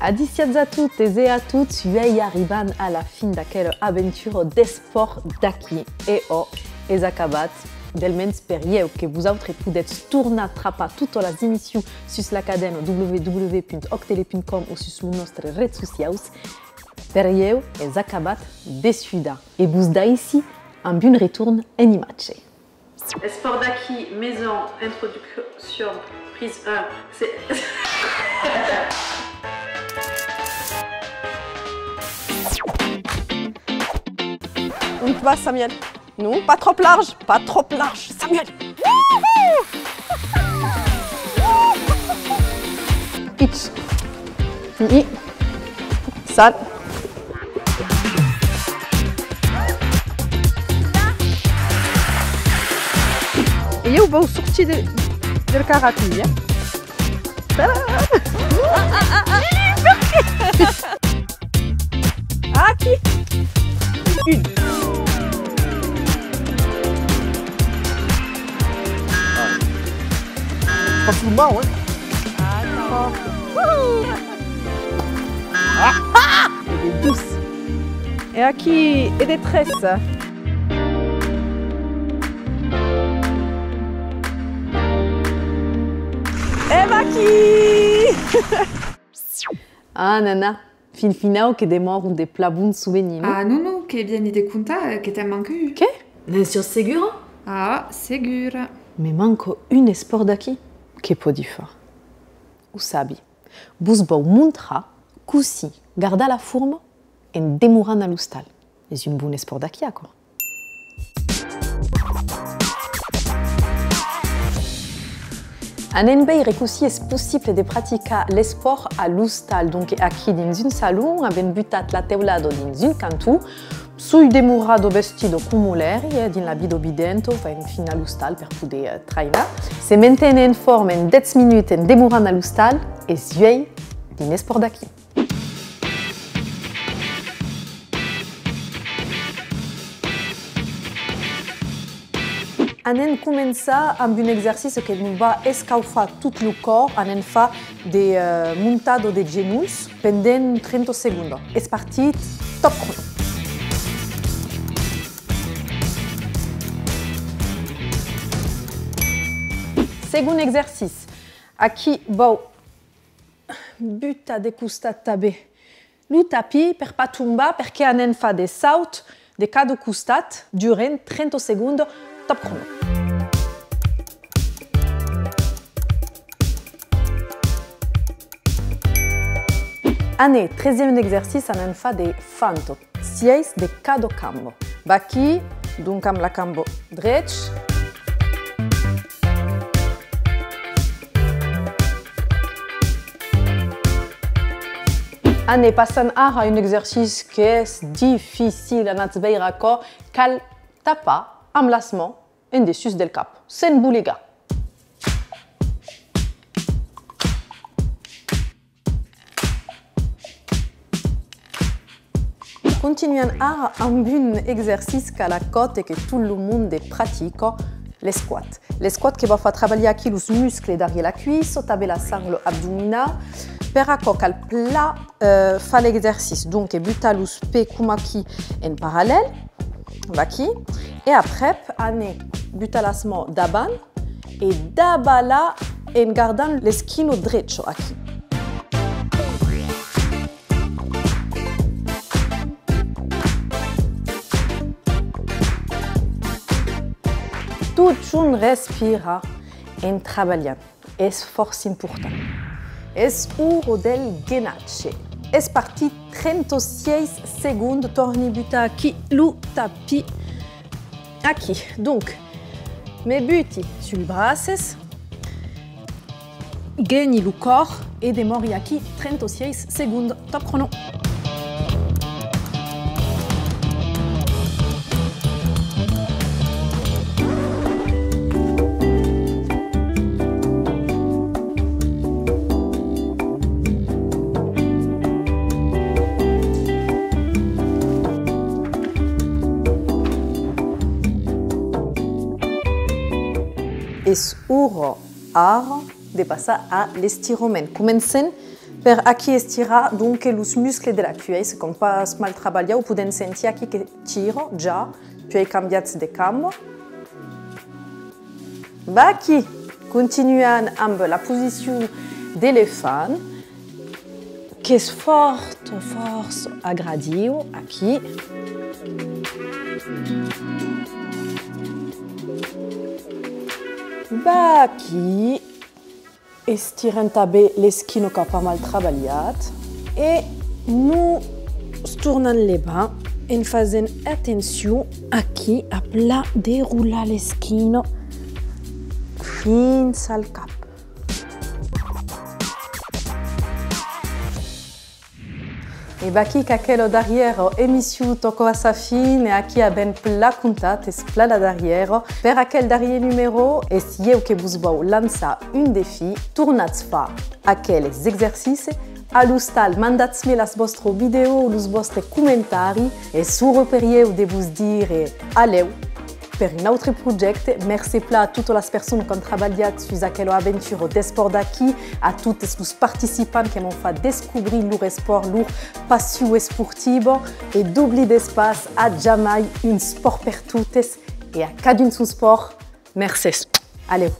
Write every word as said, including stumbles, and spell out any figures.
Adissiatz a totes e a tots, uèi arribam a la fin d'aquela aventura d'Espòrt d'aquí. E òc, es acabat, del mens per ieu, que vosautres podètz tornar trapar totas las emissions sus la cadena w w w punt òctele punt com o sus los nòstres rets sociaus. Per ieu, es acabat de sudar. E vos daissi amb un retorn en imatge. Espòrt d'aquí, maison, introduction, prise un. C'est... On va, Samuel. Non, pas trop large, pas trop large, Samuel. Wouhou! Pitch. Ni. Sal. E ieu vau sortir de, del caracolh, eh? Tadam! Aquí! Un. Pas lo mau, eh? Ah, non. Ah! E de dos. E aquí, e de tres. E vaquí! Ah, nana, fin finau que demòran de plan bons sovenirs, non? Ah, non, non, que vieni de comptar, eh, que te'n manca un. Qué? Ne'n siás segura? Ah, segura. Me manca un espòrt d'aquí. Que pòdi far? O sabi. Vos vau montrar cossí gardar la forma en demorant a l'ostal. Es un bon espòrt d'aquí, aquò. Anem veire cossí es possible de practicar l'espòrt a l'ostal. Donc, aquí dins un salon, avèm butat la teulada dins un canton. Soi demorada vestida coma l'èri, eh, dins l'abit videnta, enfin, fin a l'ostal per poder, eh, trainar. Se mantenir en forma en dètz minutas en demorant a l'ostal, es uèi dins l'espòrt d'aquí. Anem començar amb un exercici que nos va escaufar tot lo còrs. Anem far de, eh, montada de genolhs pendent trenta segondas. Es partit, top crono. Segond exercici. Aquí vau butar de costat tanben lo tapís per pas tombar, perque anem far de sauts de cada costat durant trenta segondas, top crono. Anem, tresièm exercici, anem far de fentas. Sièis de cada camba. Vaquí, donc, amb la camba drecha. Anem, passam ara a un exercici qu'es dificil, anatz veire aquò, cal tapar amb las mans en dessús del cap, sens bolegar. Continuam ara amb un exercici qu'a la còde e que tot lo monde practica, l'esquat. L'esquat que va far trabalhar aquí los muscles darrièr la cuissa, tanben la sangla abdominau. Per aquò cal plan, eh, far l'exercici. Donc, butar los pès coma aquí en parallèl, vaquí. E aprèp, anem butar las mans davant e davalar en gardant l'esquina drecha aquí. Totjorn respirar en trabalhant. Es fòrça important. Es ora del genatge. Es partit, trenta-sièis segondas, tòrni butar aquí lo tapís. Aquí, donc, me buti suls braces, geni lo còrs e demòri aquí trenta-sièis segondas. Top crono! Es ora ara de passar a l'estirament. Comencem Per aquí estirar, donc, los muscles de la cuèissa, qu'an pas mal trabalhat, o podèm sentir aquí que tira ja, puèi cambiatz de camba. Vaquí, continuam amb la posicion d'elefant, qu'es fòrt, fòrça agradiu, aquí. Vaquí. Estirem tanben l'esquina qu'a pas mal trabalhat e nos tornam levar en fasent atencion aquí a plan derolar l'esquina fins al cap. E vaquí qu'aquela darrièra emission tòca a sa fin e aquí avèm plan comptat, es plan la darrièra. Per aquel darrièr numèro, es ieu que vos vau lançar un defi, tornatz far aqueles exercicis. A l'ostal, mandatz-me las vòstras vidèos o los vòstres comentaris e s'aura per ieu de vos dire a lèu per un autre projècte. Mercé plan a totas las personas qu'an trabalhat sus aquela aventura d'espòrt d'aquí, a totes los participants que m'an fach descobrir lor espòrt, lor passion esportiva, e doblidetz pas, a jamai un espòrt per totes e a cadun son espòrt. Mercés. A lèu.